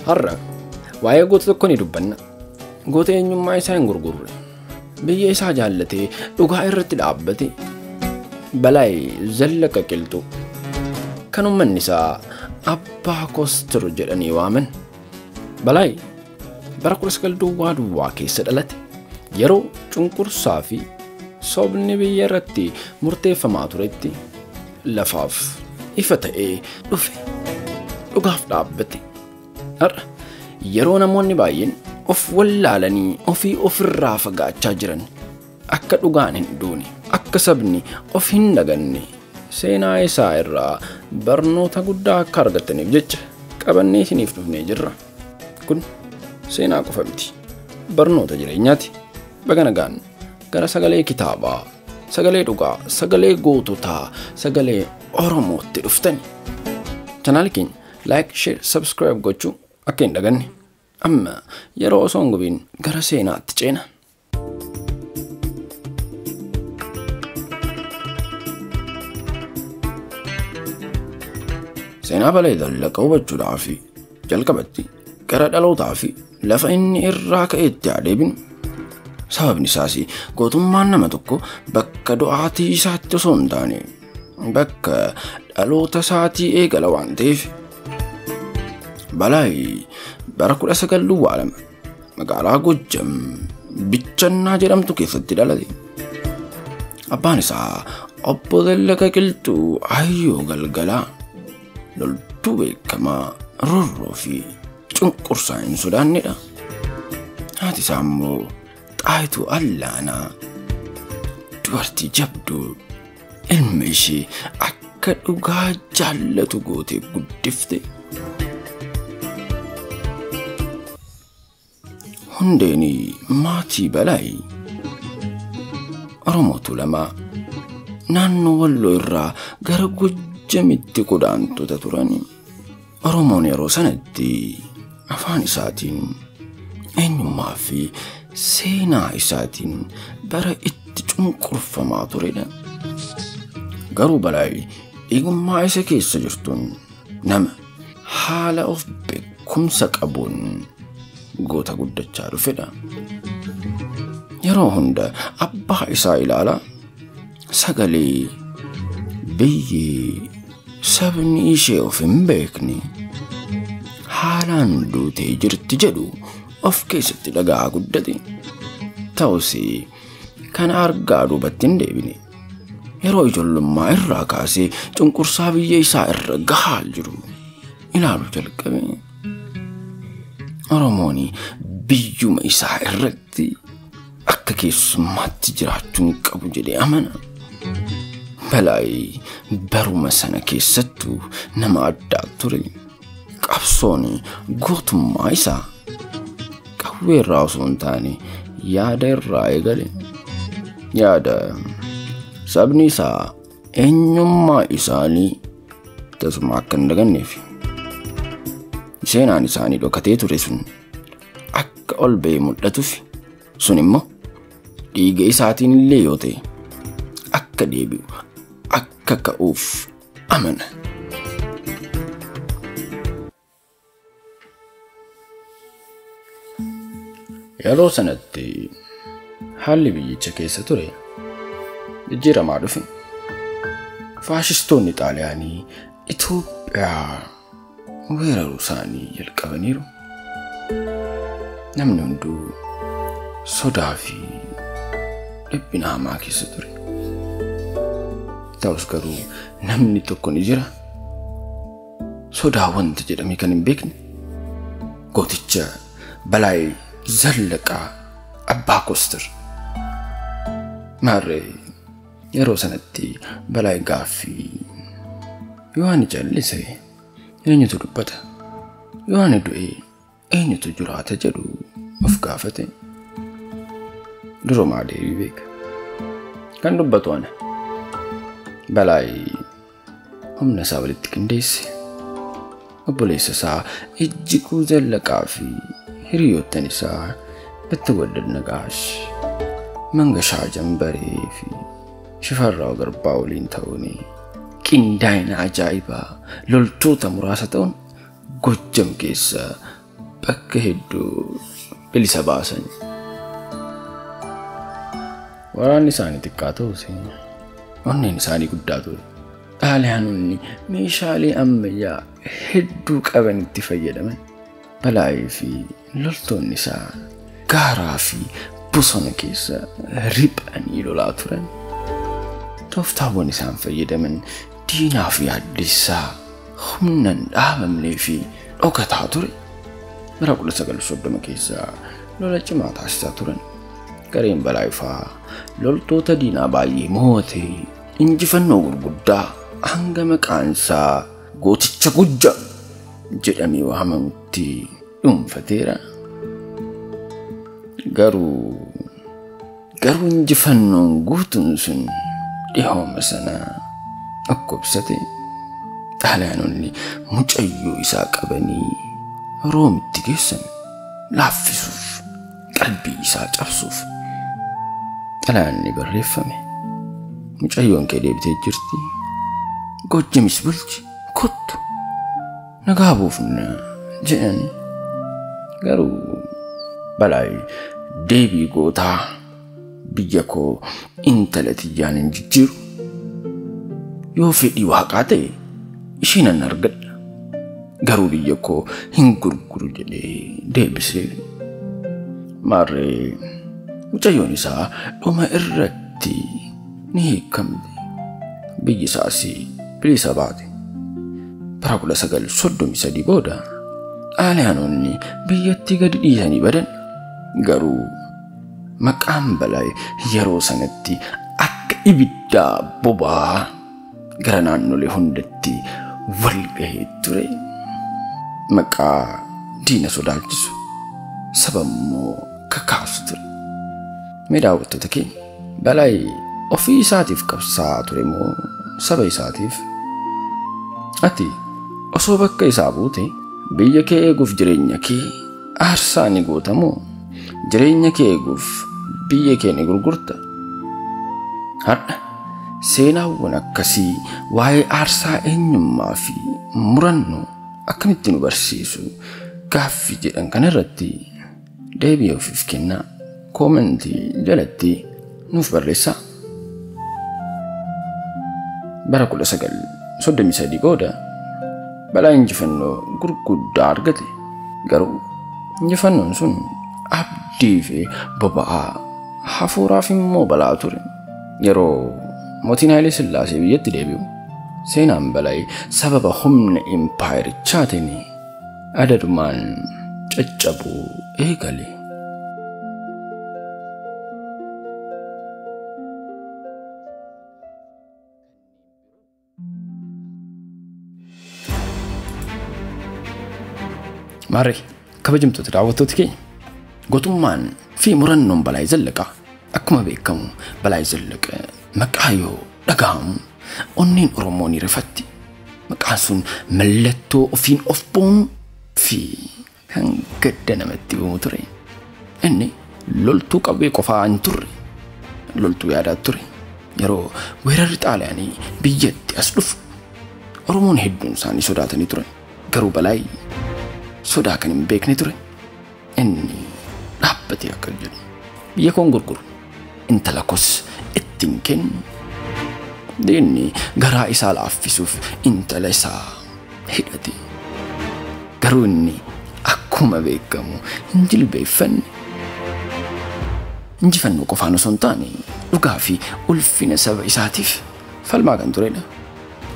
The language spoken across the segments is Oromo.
Har'a waa'ee goota tokko ni dubbanna. Goota eenyummaa isaa hin gurgurre. Biyya isaa jaallatee dhugaa irratti dhaabbate. Balaay Zallaqa Qilxuu kan uummanni isaa Abbaa Koostir jedhanii waaman. Balaay bara 1900 keessa dhalate. Yeroo cunqursaa fi sobni biyya irratti murteeffamaa turetti lafaaf ifa ta'ee dhufe. Dhugaaf dhaabbate. Har'a yeroo namoonni baay'een of wallaalanii ofii ofirraa fagaachaa jiran akka dhugaan hin duune, akka sabni of hin daganne seenaa isaa irraa barnoota guddaa akka argataniif jecha qabannee isiniif dhufnee jirra. Kun seenaa qofa miti, barnoota jireenyaati. Baga nagaan gara sagalee kitaabaa, sagalee dhugaa, sagalee goototaa, sagalee Oromootti dhuftani. Chaanaal keenya like, share, subscribe gochuu akka hin daganne. Amma yeroo osoo hin gubiin gara seenaatti ceena. Seenaa Balaay Zallaqa hubachuudhaaf jalqabatti gara dhalootaa fi lafa inni irraa ka'etti haa deebinu. Sababni isaas gootummaan nama tokko bakka du'aatii isaatti osoo hin taane bakka dhaloota isaatii eegala waan ta'eef. Balaay bara 1902 magaalaa Gojjam Bichannaa jedhamtu keessatti dhalate. Abbaan isaa Obbo Zallaqa Qilxuu Ayyoo Galgalaa loltuu beekamaa roorroo fi cunqursaa hin sodaannedha. Haati isaa immoo Xaayituu Allaanaa dubartii jabduu ilma ishee akka dhugaa jaallatu gootee guddifte. Hundeen maatii Balaay Oromoo Tuulamaa naannoo Walloo irraa gara Gojjamitti godaantota turan. Oromoon yeroo sanatti afaan isaatiin eenyummaa fi seenaa isaatiin bara itti cunqurfamaa turedha. Garuu Balaay dhiigummaa isa keessa jirtuun nama haala of beekumsa qabuun goota guddachaa dhufedha. Yeroo hunda abbaa isaa ilaala. Sagalee biyyi sabni ishee of hin beekne haalaan duutee jirti jedhu of keessatti dhagaa guddate. Ta'us kana argaa duubatti hin deebine. Yeroo ijoollummaa irraa kaasee cunqursaa biyya isaa irra gahaa jiru ilaaluu jalqabe. Oromoon biyyuma isaa irratti akka keessummaatti jiraachuu hin qabu jedhee amana. Balaay baruma sana keessattuu nama addaa ture. Qabsoon gootummaa isaa qawwee irraa osoo hin taane yaada irraa eegale. Yaada sabni isaa eenyummaa isaanii tasuma akka hin daganneef seenaan isaanii dhokatee ture sun akka ol ba'ee mul'atuuf sun immoo dhiiga isaatiin illee yoo ta'e akka deebi'u akka ka'uuf amana. Yeroo sanatti haalli biyyicha keessa ture jijjiiramaa dhufe. Faashistoonni Xaaliyaanii Itoophiyaa weeraruu isaanii jalqabaniiru. Namni hunduu sodaa fi dhiphina hamaa keessa ture. Ta'us garuu namni tokko ni jira. Sodaa wanta jedhame kan hin beekne gooticha Balaay Zallaqaa Abbaa Koostir. Maarree yeroo sanatti Balaay gaaffii yoo ani callise eenyutu dubbata? Yoo ani du'e eenyutu jiraata jedhu of gaafate. Durumaa deebii beeka. Kan dubbatu ana. Balaay humna isaa walitti qindeesse. Obboleessa isaa Ejjiguu Zallaqaa fi hiriyoottan isaa Bittiwaddad Nagaash, Mangashaa Jambaree fi Shifarraa Garbaa waliin ta'uun qindaa'ina ajaa'ibaa loltoota muraasa ta'uun Gojjam keessa bakka hedduu bilisa baasan. Waraanni isaanii xiqqaa ta'us onneen isaanii guddaa ture. Xaaliyaanonni meeshaalee ammayyaa hedduu qaban itti fayyadaman. Balaayii fi loltoonni isaa gaaraa fi bosona keessa riphanii lolaa turan. Tooftaawwan isaan fayyadaman diinaa fi yaaddessaa humna hin dhaabamnee fi dhokataa ture. Bara 1930 keessa lola cimaa taasisaa turan. Gareen Balaayii loltoota diinaa baay'ee mo'atee injifannoo gurguddaa hanga maqaan isaa gooticha Gujja jedhamee waamamutti dhuunfateera. Garuu injifannoon guutuun sun dhihooma sana dhukkubsate. Xaaliyaanonni mucayyoo isaa qabanii Roomitti geessan laaffisuuf, qalbii isaa cabsuuf. Xalayaan barreeffame. Mucayyoon kee deebitee jirti. Gojjamis bulchi kottu nagaa buufna jedhan. Garuu Balaayii deebii gootaa biyya koo intala tiyyaan hin jijjiiru. Yoo fedhii waaqaa ta'e ishee nan argadha. Garuu biyya koo hin gurguru jedhee deebisee. Maarree mucayyoon isaa dhuma irratti ni hiikamte. Biyyi isaas bilisa baate. Bara 1933 booda Xaaliyaanonni biyyattii gadi dhiisanii badan. Garuu maqaan Balaayii yeroo sanatti akka ibiddaa boba'aa gara naannolee hundatti wal gahee ture. Maqaa diina sodaachisu saba immoo kakaasu ture. Mee daawwattoota keenya, Balaayii ofii isaatiif qabsaa'aa ture moo saba isaatiif? Ati osoo bakka isaa buute biyya kee eeguuf jireenya kee aarsaa ni goota moo jireenya kee eeguuf biyya kee ni gurgurta? Har'a seenaawwan akkasii waa'ee aarsaa eenyummaa fi murannoo akkamitti nu barsiisu gaaffii jedhan kanarratti deebii ofiif kennaa. Koomentii jalatti nuuf barreessaa. Bara 1933 booda Balaa injifannoo gurguddaa argate. Garuu injifannoon sun abdii fi boba'aa hafuuraaf immoo balaa ture. Yeroo mootiin Hayilee Sillaasee biyyatti deebi'u seenaan Balaayii sababa humna impaayerichaatiin adadumaan caccabuu eegale. Maarree kabajamtoota daawwattoota keenya, gootummaan fi murannoon Balaayii Zallaqaa akkuma beekamu Balaayii Zallaqaa maqaa yoo dhaga'amu onneen Oromoo ni rifatti. Maqaan sun mallattoo ofiin of boonuu fi kan gadda namatti uumu ture. Inni loltuu qawwee qofaa hin turre, loltuu yaadaa ture. Yeroo weerarri Xaaliyaanii biyyatti as dhufu Oromoon hedduun isaanii sodaatanii turan. Garuu Balaayii sodaa kan hin beekne ture. Inni dhaabbatee akka jedhu biyya koon gurguru, intala koos ittiin kennu. Diinni garaa isaa laaffisuuf intala isaa hidhate. Garuu inni akkuma beekamu hin jilbeeffanne. Injifannoo qofaan osoo hin taane dhugaa fi ulfina saba isaatiif falmaa kan turedha.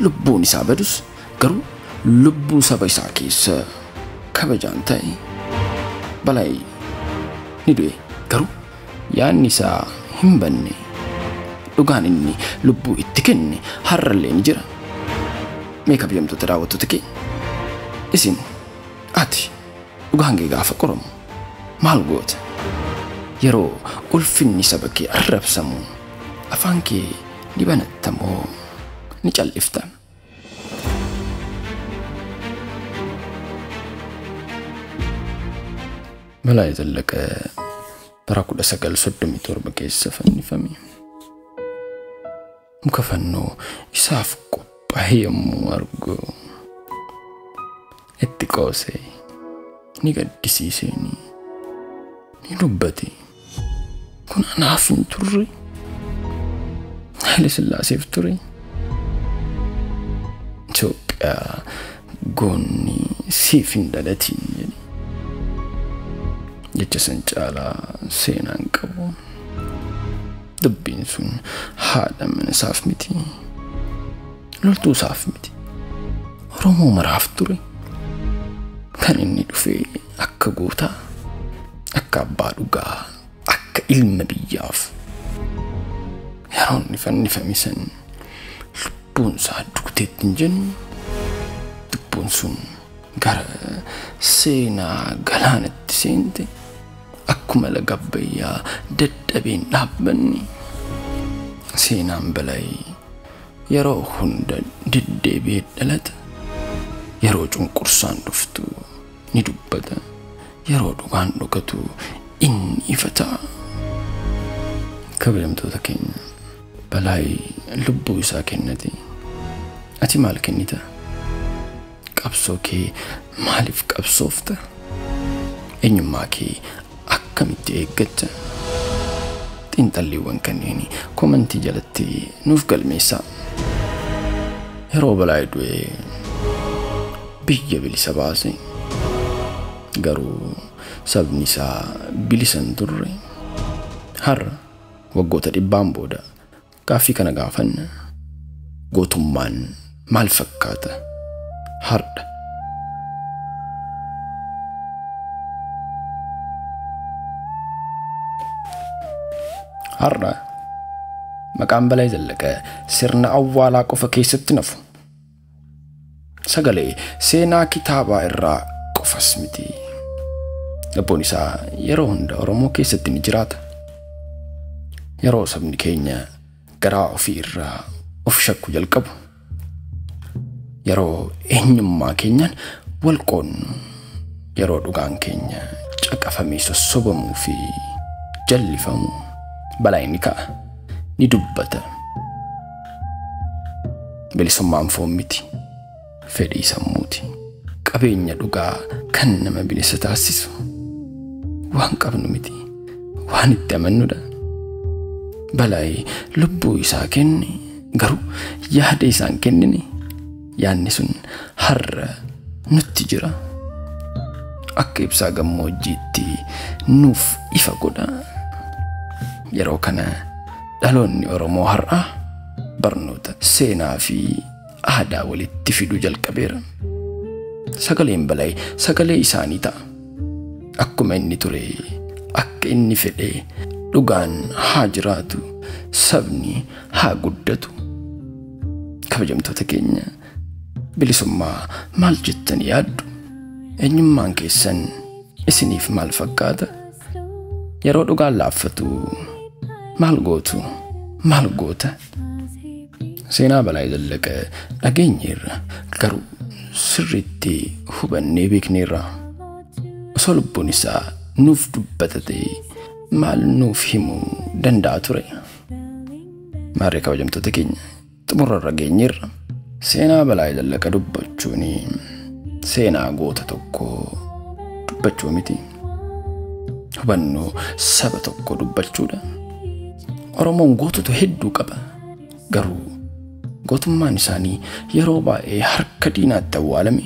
Lubbuun isaa badus garuu lubbuu saba isaa keessa kabajaan ta'e. Balaayii ni du'e, garuu yaadni isaa hin banne. Dhugaan inni lubbuu itti kenne har'allee ni jira. Mee kabajamtoota daawwattoota keenya, isin ati dhugaan kee gaafa qoramu maal goota? Yeroo ulfinni saba kee arrabsamu afaan kee ni banatta moo ni callifta? Balaayii Zallaqaa bara 1937 keessa fannifame. Muka fannoo isaaf qophaa'e yommuu argu itti qoose. Ni gaddisiiseen ni dubbate. Kun anaaf hin turre. Haile Sillaaseef ture. Itoophiyaa goonni siif hin dhalatiin jedhe. Jecha san caalaa seenaan qabu. Dubbiin sun haadha mana isaaf miti. Loltuu isaaf miti. Oromoo maraaf ture. Kan inni dhufe akka gootaa, akka abbaa dhugaa, akka ilma biyyaaf. Yeroo inni fannifame san lubbuun isaa duuteetti hin jennu. Lubbuun sun gara seenaa galaanatti seente. Akkuma laga Abbayyaa dadhabeen dhaabbanni. Seenaan Balay yeroo hunda deddeebi'ee dhalata. Yeroo cunqursaan dhuftu ni dubbata. Yeroo dhugaan dhokatu inni ifa ta'a. Kabajamtoota keenya, Balay lubbuu isaa kennate. Ati maal kennita? Qabsoo kee maaliif qabsoofta? Eenyummaa kee akkamitti eeggatta? Xiinxalliiwwan kanneen komantii jalatti nuuf galmeessaa. Yeroo Balay du'e biyya bilisa baase. Garuu sabni isaa bilisa hin turre. Har'a waggoota 100 booda gaaffii kana gaafanna. Gootummaan maal fakkaata har'a? Har'a maqaan Balay Zallaqaa sirna awwaalaa qofa keessatti nafu. Sagalee seenaa kitaabaa irraa qofas miti. Lubbuun isaa yeroo hunda Oromoo keessatti ni jiraata. Yeroo sabni keenya garaa ofii irraa of shakku jalqabu. Yeroo eenyummaa keenyaan wal qoonnu. Yeroo dhugaan keenya caqafamee sossobamuu fi jallifamu Balay ni ka'a, ni dubbata. Bilisummaan foon miti, fedhii sammuuti. Qabeenya dhugaa kan nama bilisa taasisu waan qabnu miti, waan itti amannudha. Balay lubbuu isaa kenne, garuu yaada isaan kennine. Yaadni sun har'a nutti jira. Akka ibsaa gammoojjiitti nuuf ifa godha. Yeroo kana dhaloonni Oromoo har'aa barnoota seenaa fi aadaa walitti fiduu jalqabeera. Sagaleen Balay sagalee isaanii ta'a. Akkuma inni ture, akka inni fedhe dhugaan haa jiraatu, sabni haa guddatu. Kabajamtoota keenya, bilisummaa maal jettanii yaaddu? Eenyummaan keessan isiniif maal fakkaata? Yeroo dhugaan laaffatu maal gootu? Maal goota? Seenaa Balay Zallaqaa dhageenyeerra, garuu sirriitti hubannee beekneerra. Osoo lubbuun isaa nuuf dubbata ta'e maal nuuf himuu danda'a ture? Maarree kabajamtoota keenya, xumurarra geenyeerra. Seenaa Balay Zallaqaa dubbachuun seenaa goota tokko dubbachuu miti. Hubannoo saba tokko dubbachuudha. Oromoon gootota hedduu qaba. Garuu gootummaan isaanii yeroo baay'ee harka diinaatti awwaalame.